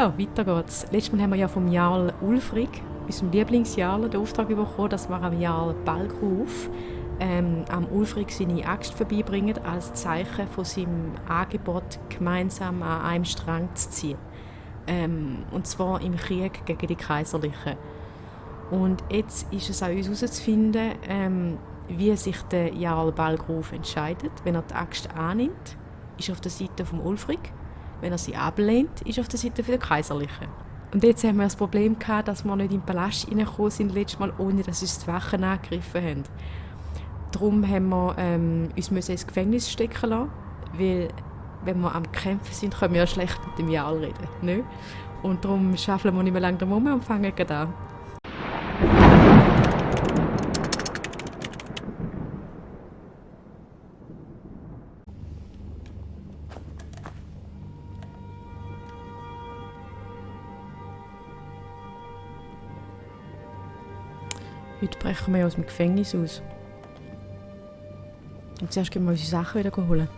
Ja, weiter geht's. Letztes Mal haben wir ja vom Jarl Ulfrig, unserem Lieblingsjarl, den Auftrag bekommen, dass wir am Jarl Balgruf am Ulfrig seine Axt vorbeibringen, als Zeichen von seinem Angebot, gemeinsam an einem Strang zu ziehen. Und zwar im Krieg gegen die Kaiserlichen. Und jetzt ist es an uns herauszufinden, wie sich der Jarl Balgruf entscheidet. Wenn er die Axt annimmt, ist er auf der Seite vom Ulfrig. Wenn er sie ablehnt, ist er auf der Seite der Kaiserlichen. Und jetzt haben wir das Problem gehabt, dass wir nicht in den Palast reingekommen sind, letztes Mal, ohne dass uns die Wachen angegriffen haben. Darum haben wir uns ins Gefängnis stecken lassen, weil wenn wir am Kämpfen sind, können wir ja schlecht mit dem Jarl reden. Nicht? Und darum schaffeln wir nicht mehr lange drum herum und fangen gerade an. Heute brechen wir aus dem Gefängnis aus. Und zuerst gehen wir unsere Sachen wieder holen.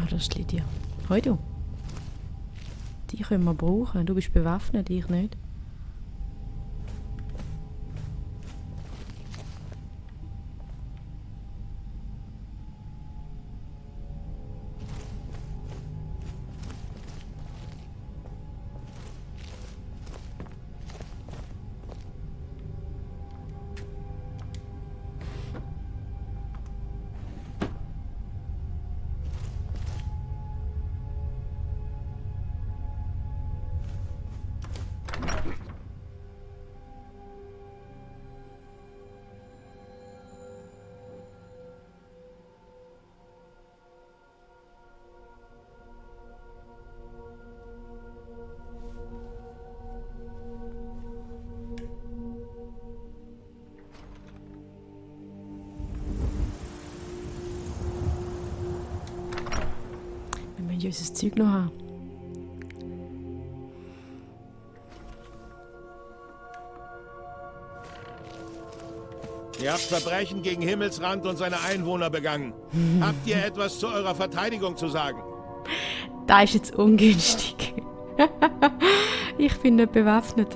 Das ist Lydia. Hoi du. Die können wir brauchen. Du bist bewaffnet, ich nicht. Wir müssen unser Zeug noch haben. Ihr habt Verbrechen gegen Himmelsrand und seine Einwohner begangen. Habt ihr etwas zu eurer Verteidigung zu sagen? Das ist jetzt ungünstig. Ich bin nicht bewaffnet.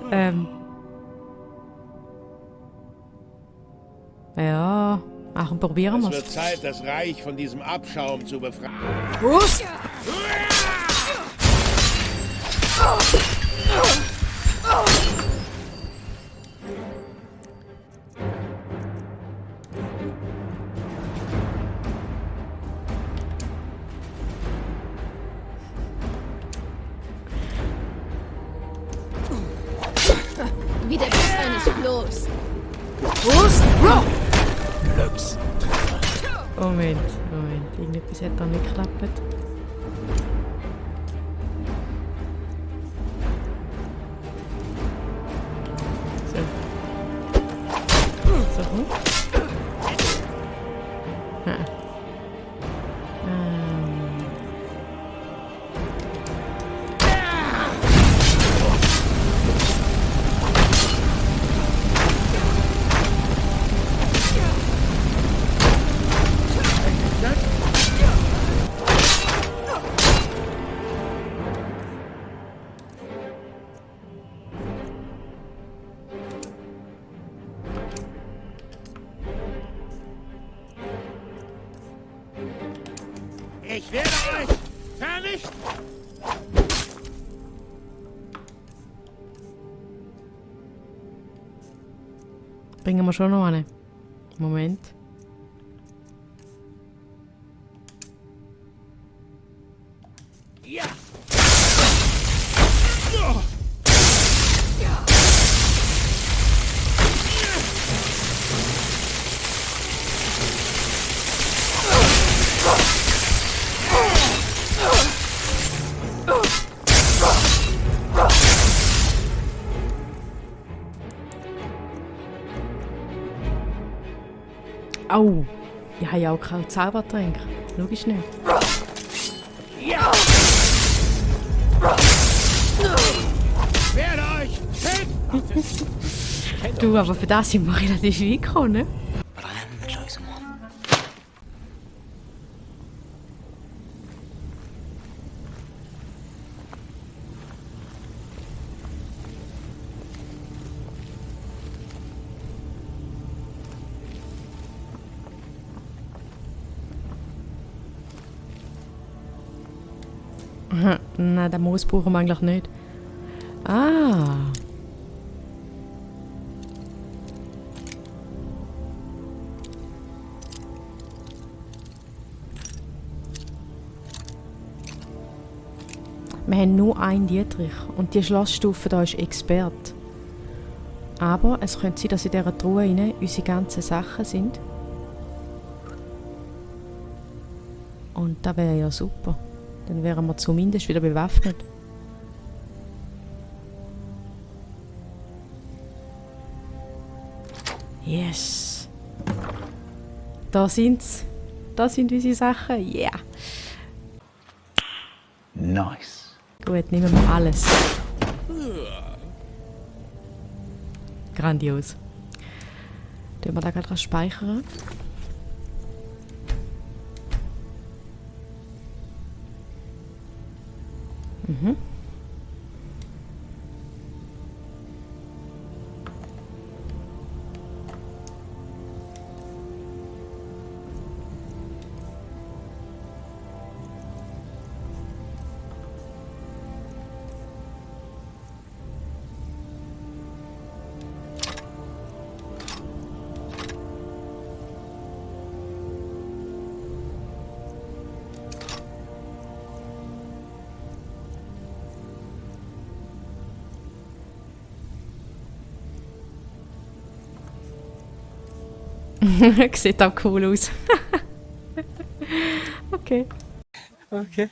Ja, ach, probieren wir Es es. wird Zeit, das Reich von diesem Abschaum zu befreien. Was? los. Los, roll! Glücks. Moment. Irgendetwas hat da nicht geklappt. So. Ah. Ich werde euch vernichten! Bringen wir schon noch eine. Moment. Ja! Au! Ich habe ja auch keinen Zaubertränke. Logisch nicht. Ja! Werde euch finden! Du, aber für das sind wir relativ weit gekommen, ne? Rien ne me choice, moi. Aha, nein, den Moos brauchen wir eigentlich nicht. Ah! Wir haben nur einen Dietrich und die Schlossstufe da ist Expert. Aber es könnte sein, dass in dieser Truhe rein unsere ganzen Sachen sind. Und das wäre ja super. Dann wären wir zumindest wieder bewaffnet. Yes! Da sind's. Da sind unsere Sachen. Yeah! Nice. Gut, nehmen wir alles. Grandios. Tun wir da gerade was speichern? Mhm. Sieht auch cool aus. Okay. Okay.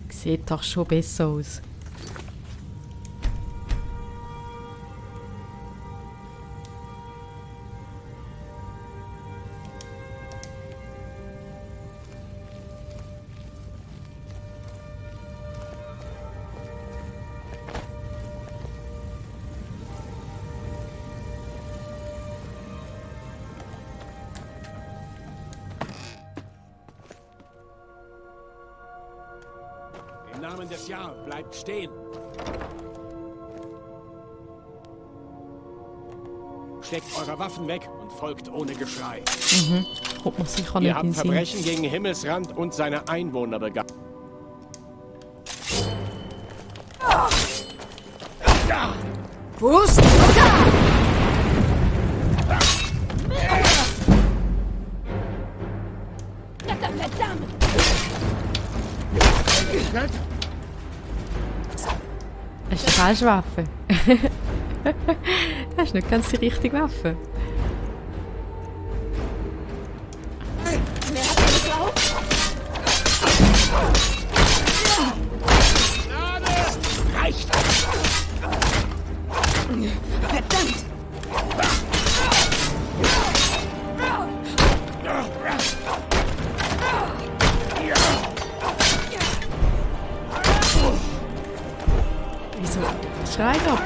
Sieht doch schon besser aus. Im Namen des Jahr bleibt stehen. Steckt eure Waffen weg und folgt ohne Geschrei. Kommt man sicher Ihr nicht in habt den Sinn. Verbrechen gegen Himmelsrand und seine Einwohner begangen. Brust! Das ist die falsche Waffe. Das ist nicht ganz die richtige Waffe. Reicht! Verdammt! Wieso? Schrei doch!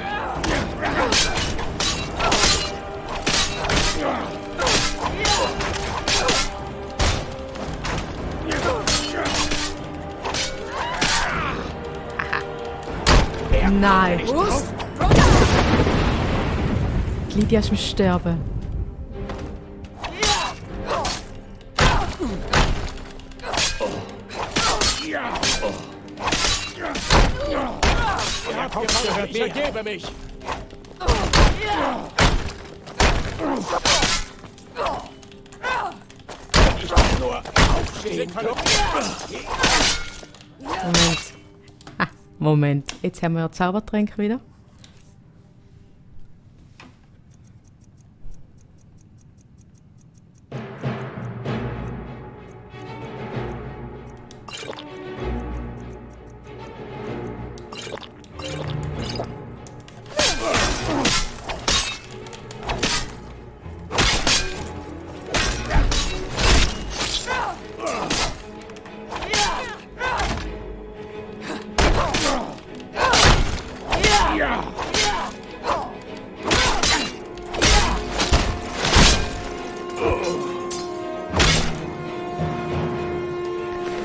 Nein! Brust! Die Lydia ist am Sterben. Ich ergebe mich! Ich kann nur aufstehen. Moment. Moment. Jetzt haben wir ja Zaubertränke wieder.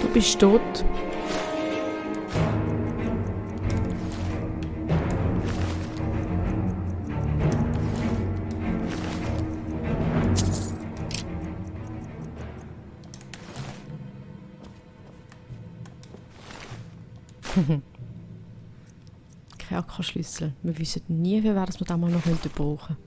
Du bist tot. Kerkerschlüssel. Wir wissen nie, für wer das wir da mal noch brauchen könnten.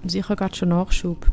Sicher gerade schon Nachschub.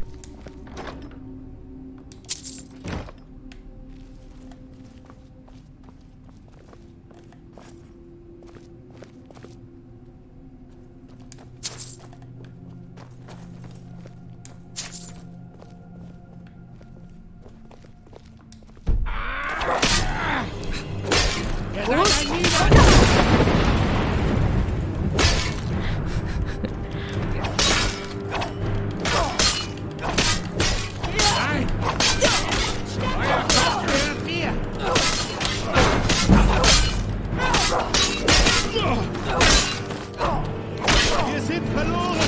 Wir sind verloren!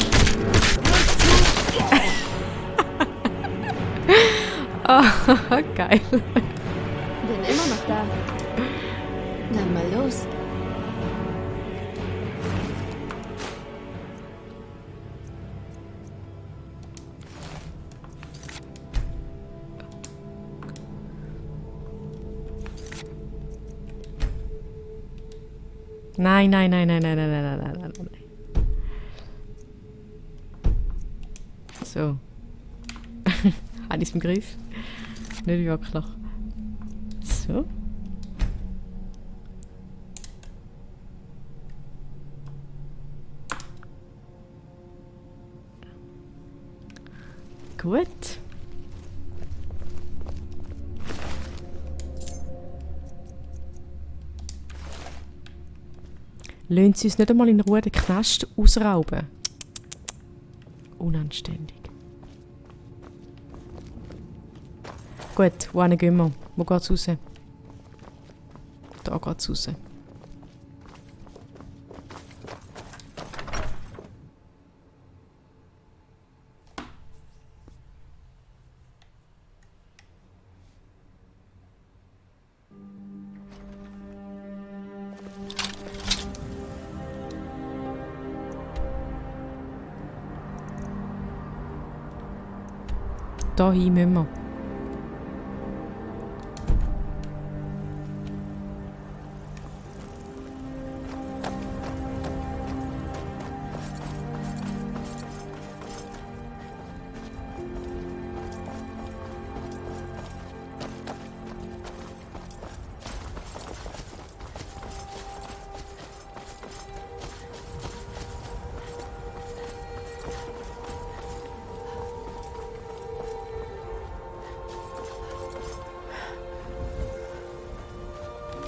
Geil. Bin immer noch da. Dann mal los. Nein, nein, nein, nein, nein, nein, nein, nein, nein, nein, nein. So. Habe ich es im Griff? Nicht wirklich. So. Gut. Lassen Sie uns nicht einmal in Ruhe den Knast ausrauben. Unanständig. Gut, wohin gehen wir? Wo geht's raus? Da geht's raus. Dahin müssen wir.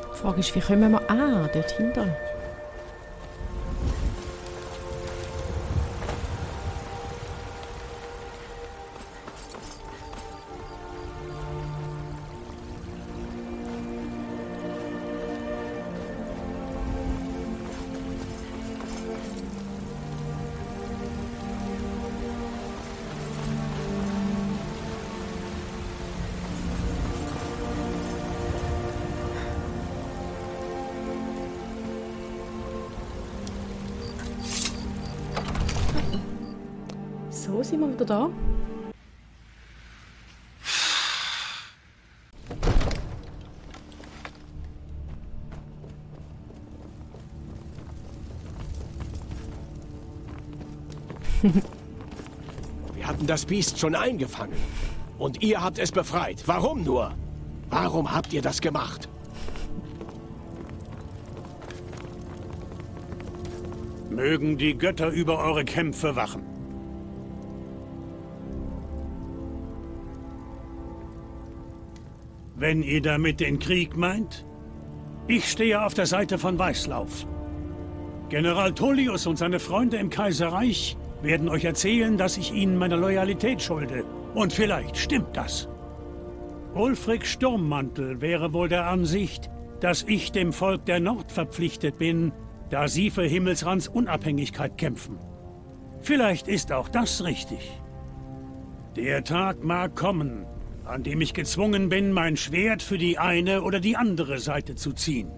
Die Frage ist, wie kommen wir an, dort hinten? So, sind wir wieder da. Wir hatten das Biest schon eingefangen. Und ihr habt es befreit. Warum nur? Warum habt ihr das gemacht? Mögen die Götter über eure Kämpfe wachen. Wenn ihr damit den Krieg meint? Ich stehe auf der Seite von Weißlauf. General Tullius und seine Freunde im Kaiserreich werden euch erzählen, dass ich ihnen meine Loyalität schulde. Und vielleicht stimmt das. Ulfric Sturmmantel wäre wohl der Ansicht, dass ich dem Volk der Nord verpflichtet bin, da sie für Himmelsrands Unabhängigkeit kämpfen. Vielleicht ist auch das richtig. Der Tag mag kommen, an dem ich gezwungen bin, mein Schwert für die eine oder die andere Seite zu ziehen.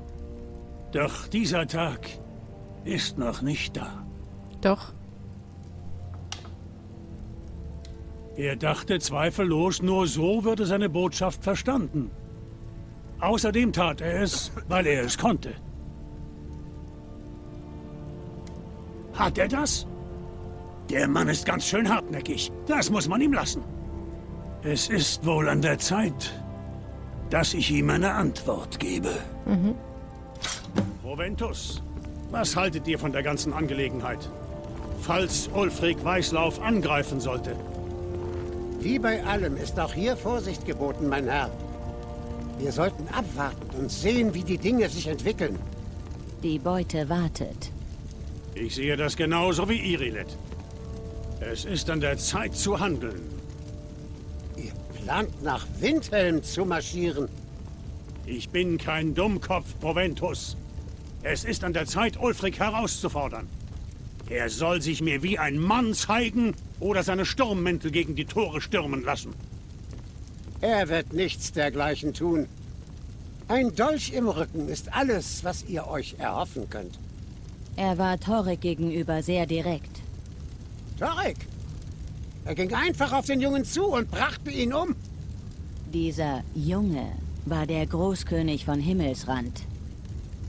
Doch dieser Tag ist noch nicht da. Doch. Er dachte zweifellos, nur so würde seine Botschaft verstanden. Außerdem tat er es, weil er es konnte. Hat er das? Der Mann ist ganz schön hartnäckig. Das muss man ihm lassen. Es ist wohl an der Zeit, dass ich ihm eine Antwort gebe. Proventus, was haltet ihr von der ganzen Angelegenheit? Falls Ulfric Weißlauf angreifen sollte. Wie bei allem ist auch hier Vorsicht geboten, mein Herr. Wir sollten abwarten und sehen, wie die Dinge sich entwickeln. Die Beute wartet. Ich sehe das genauso wie Irilet. Es ist an der Zeit zu handeln. Ihr plant nach Windhelm zu marschieren. Ich bin kein Dummkopf, Proventus. Es ist an der Zeit, Ulfric herauszufordern. Er soll sich mir wie ein Mann zeigen oder seine Sturmmäntel gegen die Tore stürmen lassen. Er wird nichts dergleichen tun. Ein Dolch im Rücken ist alles, was ihr euch erhoffen könnt. Er war Torek gegenüber sehr direkt. Torek! Er ging einfach auf den Jungen zu und brachte ihn um. Dieser Junge war der Großkönig von Himmelsrand.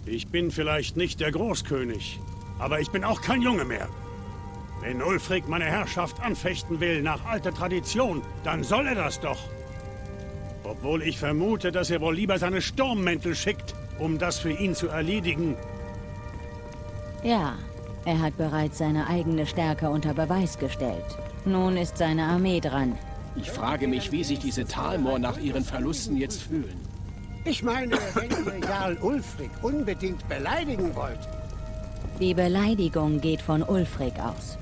Ich bin vielleicht nicht der Großkönig, aber ich bin auch kein Junge mehr. Wenn Ulfric meine Herrschaft anfechten will nach alter Tradition, dann soll er das doch. Obwohl ich vermute, dass er wohl lieber seine Sturmmäntel schickt, um das für ihn zu erledigen. Ja, er hat bereits seine eigene Stärke unter Beweis gestellt. Nun ist seine Armee dran. Ich frage mich, wie sich diese Talmor nach ihren Verlusten jetzt fühlen. Ich meine, wenn ihr Jarl Ulfric unbedingt beleidigen wollt. Die Beleidigung geht von Ulfric aus.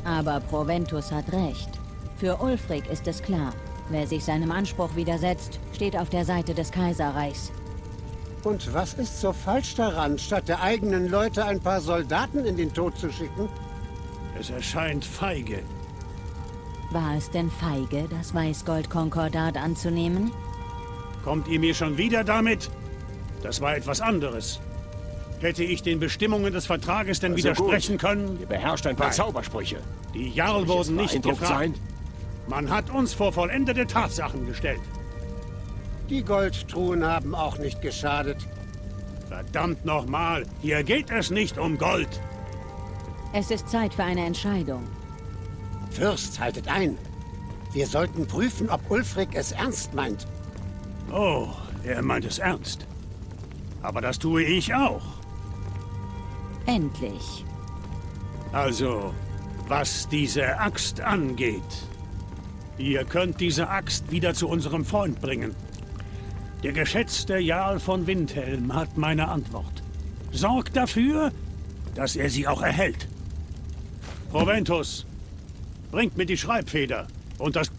Aber Proventus hat recht. Für Ulfric ist es klar. Wer sich seinem Anspruch widersetzt, steht auf der Seite des Kaiserreichs. Und was ist so falsch daran, statt der eigenen Leute ein paar Soldaten in den Tod zu schicken? Es erscheint feige. War es denn feige, das Weißgold-Konkordat anzunehmen? Kommt ihr mir schon wieder damit? Das war etwas anderes. Hätte ich den Bestimmungen des Vertrages denn Also widersprechen gut. können? Ihr beherrscht ein paar Zaubersprüche. Die Jarl Soll ich wurden jetzt nicht beeindruckt gefragt. sein? Man hat uns vor vollendete Tatsachen gestellt. Die Goldtruhen haben auch nicht geschadet. Verdammt nochmal, hier geht es nicht um Gold. Es ist Zeit für eine Entscheidung. Fürst, haltet ein. Wir sollten prüfen, ob Ulfric es ernst meint. Oh, er meint es ernst. Aber das tue ich auch. Endlich. Also, was diese Axt angeht. Ihr könnt diese Axt wieder zu unserem Freund bringen. Der geschätzte Jarl von Windhelm hat meine Antwort. Sorgt dafür, dass er sie auch erhält. Proventus, bringt mir die Schreibfeder und das...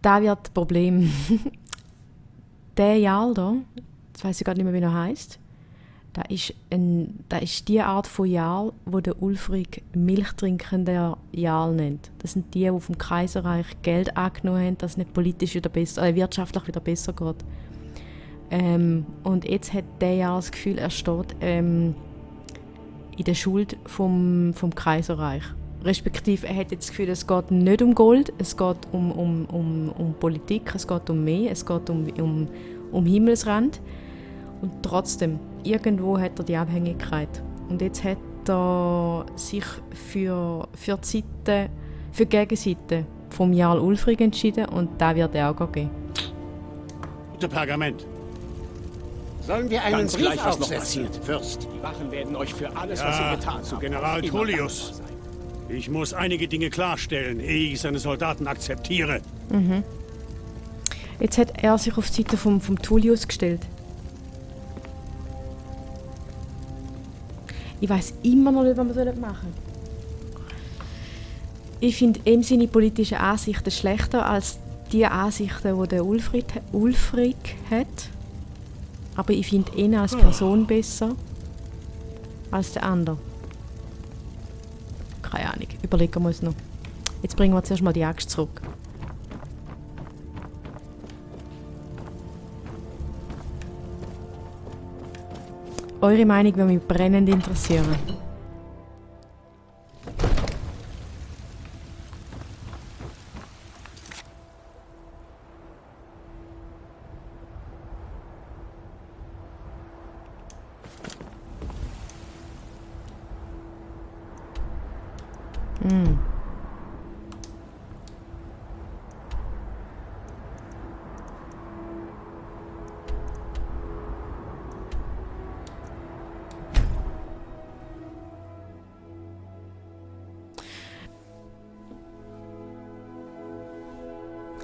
Da wird das Problem. Der Jarl da, jetzt weiß ich gerade nicht mehr, wie er heißt. Da ist die Art von Jarl, wo der Ulfric milchtrinkender Jarl nennt. Das sind die vom Kaiserreich Geld angenommen haben, dass es nicht politisch wieder besser, wirtschaftlich wieder besser geht. Und jetzt hat der Jarl das Gefühl, er steht in der Schuld vom Kaiserreich. Respektive er hat jetzt das Gefühl, es geht nicht um Gold, es geht um Politik, es geht um mehr, es geht um Himmelsrand. Und trotzdem, irgendwo hat er die Abhängigkeit. Und jetzt hat er sich für die Gegenseite vom Jarl Ulfric entschieden und da wird er auch gehen. Gute Pergament. Sollen wir einen Ganz Brief gleich, was noch aufsetzen, passiert. Fürst? Die Wachen werden euch für alles, was ihr Ja, getan zu habt, General auf immer Tullius. dankbar sein. Ich muss einige Dinge klarstellen, ehe ich seine Soldaten akzeptiere. Jetzt hat er sich auf die Seite vom Tullius gestellt. Ich weiß immer noch nicht, was wir machen sollen. Ich finde ihm seine politischen Ansichten schlechter als die Ansichten, die der Ulfric hat. Aber ich finde ihn als Person besser als der andere. Keine Ahnung, überlegen wir es noch. Jetzt bringen wir zuerst mal die Axt zurück. Eure Meinung würde mich brennend interessieren.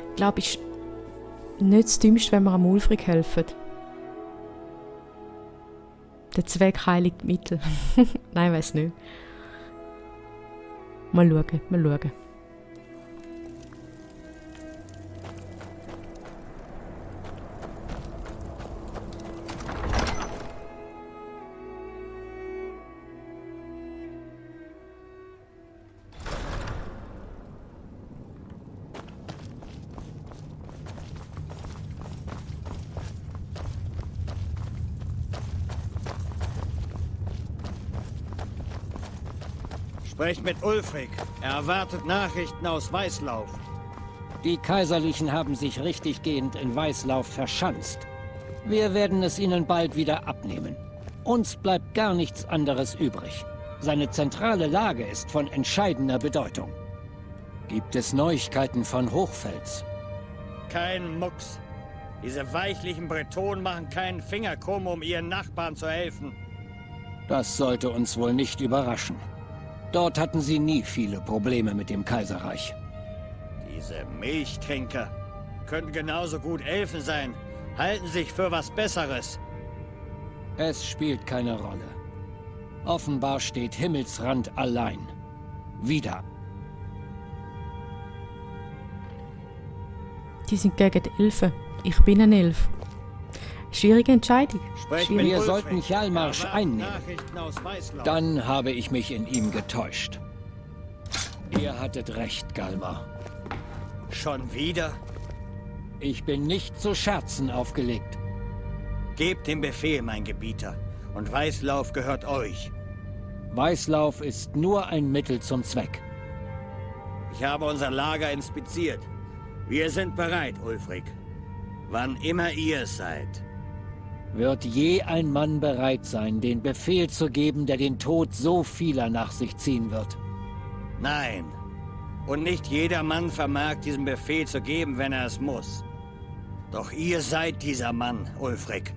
Ich glaube, es ist nicht das Dümmste, wenn wir am Ulfric helfen. Der Zweck heiligt die Mittel. Nein, ich weiß nicht. Mal schauen, mal schauen. Sprecht mit Ulfric. Er erwartet Nachrichten aus Weißlauf. Die Kaiserlichen haben sich richtiggehend in Weißlauf verschanzt. Wir werden es ihnen bald wieder abnehmen. Uns bleibt gar nichts anderes übrig. Seine zentrale Lage ist von entscheidender Bedeutung. Gibt es Neuigkeiten von Hochfels? Kein Mucks. Diese weichlichen Bretonen machen keinen Finger krumm, um ihren Nachbarn zu helfen. Das sollte uns wohl nicht überraschen. Dort hatten sie nie viele Probleme mit dem Kaiserreich. Diese Milchtrinker können genauso gut Elfen sein. Halten sich für was Besseres. Es spielt keine Rolle. Offenbar steht Himmelsrand allein. Wieder. Die sind gegen die Elfen. Ich bin ein Elf. Schwierige Entscheidung. Wir sollten Hjalmarsch einnehmen. Nachrichten aus Weißlauf. Dann habe ich mich in ihm getäuscht. Ihr hattet recht, Galmar. Schon wieder? Ich bin nicht zu Scherzen aufgelegt. Gebt den Befehl, mein Gebieter. Und Weißlauf gehört euch. Weißlauf ist nur ein Mittel zum Zweck. Ich habe unser Lager inspiziert. Wir sind bereit, Ulfric. Wann immer ihr es seid. Wird je ein Mann bereit sein, den Befehl zu geben, der den Tod so vieler nach sich ziehen wird? Nein. Und nicht jeder Mann vermag, diesen Befehl zu geben, wenn er es muss. Doch ihr seid dieser Mann, Ulfric.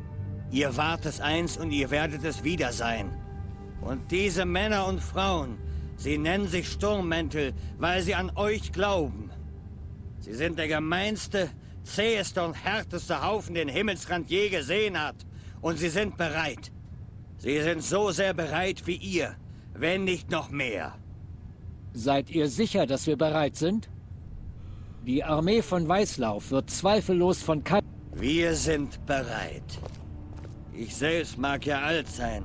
Ihr wart es einst und ihr werdet es wieder sein. Und diese Männer und Frauen, sie nennen sich Sturmmäntel, weil sie an euch glauben. Sie sind der gemeinste, zäheste und härteste Haufen, den Himmelsrand je gesehen hat. Und sie sind bereit. Sie sind so sehr bereit wie ihr, wenn nicht noch mehr. Seid ihr sicher, dass wir bereit sind? Die Armee von Weißlauf wird zweifellos von Wir sind bereit. Ich selbst mag ja alt sein,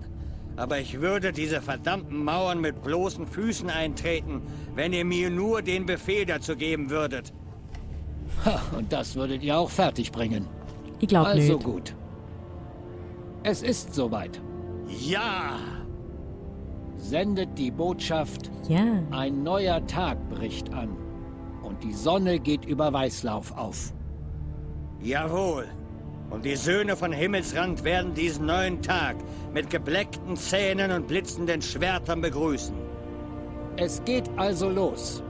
aber ich würde diese verdammten Mauern mit bloßen Füßen eintreten, wenn ihr mir nur den Befehl dazu geben würdet. Ha, und das würdet ihr auch fertig bringen. Ich glaube Also nicht. gut. Es ist soweit. Ja! Sendet die Botschaft, Ja. ein neuer Tag bricht an. Und die Sonne geht über Weißlauf auf. Jawohl. Und die Söhne von Himmelsrand werden diesen neuen Tag mit gebleckten Zähnen und blitzenden Schwertern begrüßen. Es geht also los.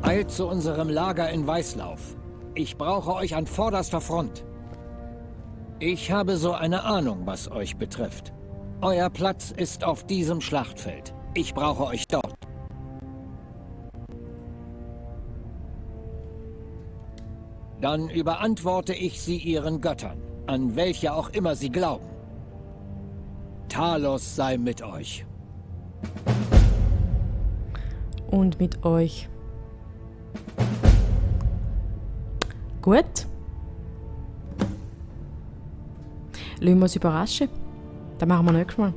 Eilt zu unserem Lager in Weißlauf. Ich brauche euch an vorderster Front. Ich habe so eine Ahnung, was euch betrifft. Euer Platz ist auf diesem Schlachtfeld. Ich brauche euch dort. Dann überantworte ich sie ihren Göttern, an welche auch immer sie glauben. Talos sei mit euch. Und mit euch. Gut. Lassen wir uns überraschen. Dann machen wir nächstes Mal.